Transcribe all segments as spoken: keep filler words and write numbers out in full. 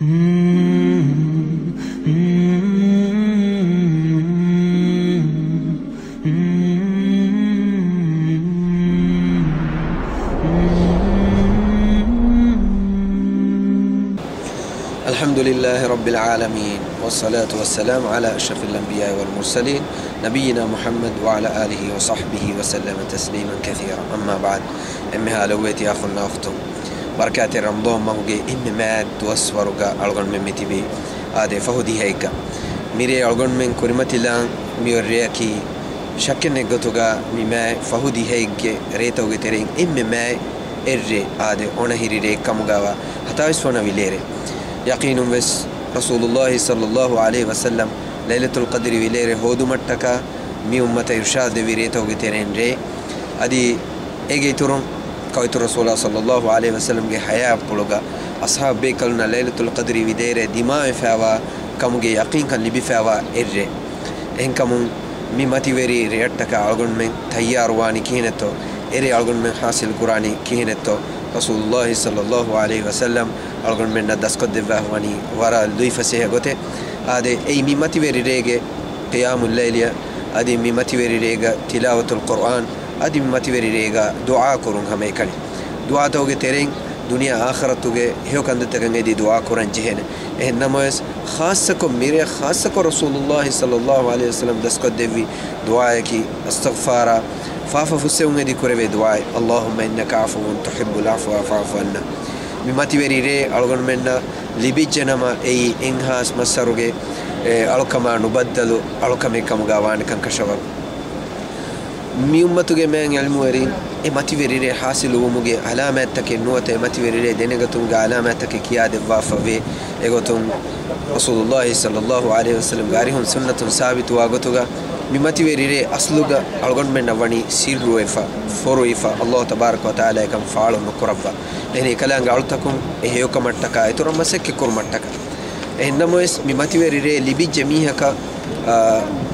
الحمد لله رب العالمين، والصلاة والسلام على أشرف الأنبياء والمرسلين، نبينا محمد وعلى آله وصحبه وسلم تسليما كثيرا. أما بعد، އެންމެހާ ލޮބުވެތި އަޚުންނާ އުޚްތުން، ބަރަކާތްތެރި ރަމަޟާން މަހުގެ އެންމެ މާތް ދުވަސްވަރުގަ އަޅުގަނޑުމެން މިތިބީ އާދެ ފަހު ދިހައެއްގަ. މިރޭ އަޅުގަނޑުމެން ކުރިމަތިލާން މިއޮތް ރެއަކީ، ޝައްކެއް ނެތް ގޮތުގަ މި މާތް ފަހު ދިހައެއްގެ ރޭތަކުގެ ތެރެއިން އެންމެ މާތް އެއްރޭ އާދެ އޮނަހިރި ރެއެއް ކަމުގަވާ ހަތާވީސް ވަނަ ވިލޭރޭ. ޔަޤީނުންވެސް ރަސޫލުﷲ ޞައްލައްލާހު ޢަލައިހި ވަސައްލަމް ލައިލަތުލް ޤަދްރި ވިލޭރޭ ހޯދުމަށްޓަކާ މި އުއްމަތަށް އިރުޝާދު ދެއްވި ރޭތަކުގެ ތެރެއިން ރެއެއް. އަދި އޭގެ އިތުރުން ކައުތު ރަސޫލާ ޞައްލައްލާހު ޢަލައިހި ވަސައްލަމްގެ ޙަޔާތްޕުޅުގަ އަޞްޙާބު ބޭކަލުންނަށް ލައިލަތުލް ޤަދްރި ވިލޭރޭ ދިމާވެފައިވާ ކަމުގެ ޔަޤީންކަން ލިބިފައިވާ އެއްރޭ. އެހެންކަމުން މި މަތިވެރި ރެއަށްޓަކާ އަޅުގަނޑުމެން ތައްޔާރުވާނީ ކިހިނެއްތޯ؟ އެރޭ އަޅުގަނޑުމެން ޙާޞިލް ކުރާނީ ކިހިނެއްތޯ؟ ރަސޫލުﷲ ޞައްލައްލާހު ޢަލައިހި ވަސައްލަމް އަޅުގަނޑުމެންނަށް ދަސްކޮށްދެއްވާފަވަނީ ވަރަށް ލުއިފަސޭހަ ގޮތެއް. އާދެ، އެއީ މި މަތިވެރި ރޭގެ ޤިޔާމުއްލައިލިއަށް، އަދި މި މަތިވެރި ރޭގަ ތިލާވަތުލް ޤުރްއާން، އަދި މި މަތިވެރި ރޭގަ ދުޢާ ކުރުން ހަމައެކަނި. ދުޢާތަކުގެ ތެރެއިން ދުނިޔެ އާޚިރަތުގެ ހެޔޮ ކަންތައްތަކަށް އެދި ދުޢާ ކުރަން ޖެހޭނެ. އެހެން ނަމަވެސް، ޚާއްޞަކޮށް މިރޭ، ޚާއްޞަކޮށް ރަސޫލުﷲ ޞައްލައްލާހު ޢަލައިހި ވަސައްލަމް ދަސްކޮށްދެއްވި ދުޢާއަކީ، އިސްތިޣްފާރާ، ފާފަ ފުއްސެވުން އެދި ކުރެވޭ ދުޢާއެއް. اللهم إنك عفو تحب العفو فاعف عنا. މި މަތިވެރި ރޭ އަޅުގަނޑުމެންނަށް ލިބިއްޖެނަމަ، އެއީ އެއްހާސް މައްސަރުގެ، އެ، އަޅުކަމާ ނުބައްދަލު އަޅުކަމެއް ކަމުގަ ވާނެކަން ކަށަވަރު. މި އުއްމަތުގެ މާތް ޢިލްމުވެރިން އެ މަތިވެރި ރޭ ޙާޞިލުވުމުގެ ޢަލާމާތްތަކެއް ނުވަތަ އެ މަތިވެރި ރޭ ދެނެގަތުމުގެ ޢަލާމާތްތަކެއް ކިޔާދެއްވާފަވޭ. އެގޮތުން ރަސޫލުﷲ ޞައްލައްލާހު ޢަލައިހި ވަސައްލަމްގެ އަރިހުން ސުންނަތުން ސާބިތުވާ ގޮތުގަ، މި މަތިވެރި ރޭ އަސްލުގަ އަޅުގަނޑުމެންނަށް ވަނީ ސިއްރުވެފަ، ފޮރުވިފަ، ﷲ ތަބާރަކަ ވަތަޢާލާ އެކަން ފާޅު ނުކުރައްވާ. އެހެނީ އެކަލާނގެ އަޅުތަކުން އެ ހެޔޮކަމަށްޓަކާ އިތުރަށް މަސައްކަތް ކުރުމަށްޓަކާ. އެހެންނަމަވެސް، މި މަތިވެރި ރޭ ލިބިއްޖެ މީހަކަށް، އާ،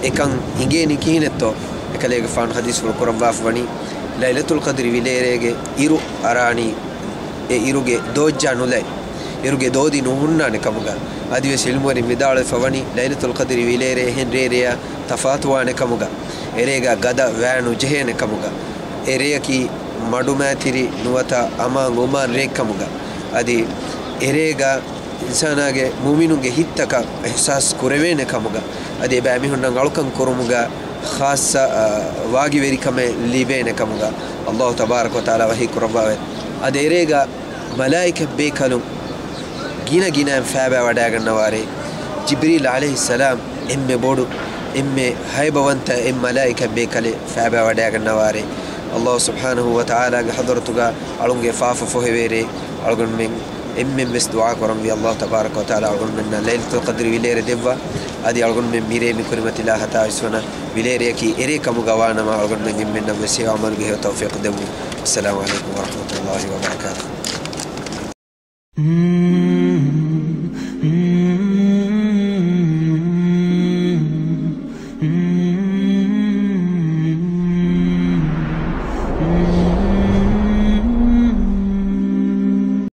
އެކަން އިނގޭނީ ކިހިނެއްތޯ؟ އެކަލޭގެފާނު ޙަދީޘްފުޅު ކުރައްވާފަވަނީ، ލައިލަތުލް ޤަދްރި ވިލޭރޭގެ އިރު އަރާނީ، އެ އިރުގެ ދޯއްޖާ ނުލައި، އިރުގެ ދޯދި ނުހުންނާނެ ކަމުގަ. އަދިވެސް ޢިލްމުވެރިން ވިދާޅުވެފަވަނީ، ލައިލަތުލް ޤަދްރި ވިލޭރޭ އެހެން ރޭ ރެޔާ ތަފާތުވާނެ ކަމުގަ. އެރޭގަ ގަދަ ވާ ނުޖެހޭނެ ކަމުގަ. އެރެޔަކީ މަޑުމައިތިރި ނުވަތަ އަމާން އުމާން ރެއެއްކަމުގަ، އަދި އެރޭގަ އިންސާނާގެ، މުއުމިނުންގެ ހިތްތަކަށް އިޙްސާސް ކުރެވޭނެ ކަމުގަ، އަދި އެބައިމީހުންނަށް އަޅުކަން ކުރުމުގަ ޚާއްޞަ، އަ، ވާގިވެރިކަމެއް ލިބޭނެ ކަމުގަ ﷲ ތަބާރަކަ ވަތަޢާލާ ވަޙީ ކުރައްވާވެ. އަދި އެރޭގަ މަލާއިކަ ބޭކަލުން ގިނަ ގިނައިން ފައިބާވަޑައިގަންނަވާރޭ. ޖިބްރީލް ޢަލައިހިއްސަލާމް އެންމެ ބޮޑު، އެންމެ ހައިބަވަންތަ އެއް މަލާއިކަ ބޭކަލެއް ފައިބާވަޑައިގަންނަވާރޭ. ﷲ ސުބްޙާނަހޫ ވަތަޢާލާގެ ޙަޟްރަތުގަ އަޅުންގެ ފާފަ ފޮހެވޭރޭ. އަޅުގަނޑުމެން އެންމެން ވެސް ދުޢާ ކުރަންވީ، ﷲ ތަބާރަކަ ވަތަޢާލާ އަޅުގަނޑުމެންނަށް ލައިލަތުލް ޤަދްރި ވިލޭރެ ދެއްވާ. އަދި އަޅުގަނޑުމެން މިރޭ މި ކުރިމަތިލާ ހަތާވީސް ވަނަ ވިލޭރެއަކީ އެރޭ ކަމުގަ ވާނަމަ، އަޅުގަނޑުމެން އެންމެންނަށް ވެސް ހެޔޮ ޢަމަލުގެ ހެޔޮ ތައުފީޤު ދެއްވުން. އައްސަލާމު ޢަލައިކުމް ވަރަޙްމަތުﷲ ވަބަރަކާތުހު.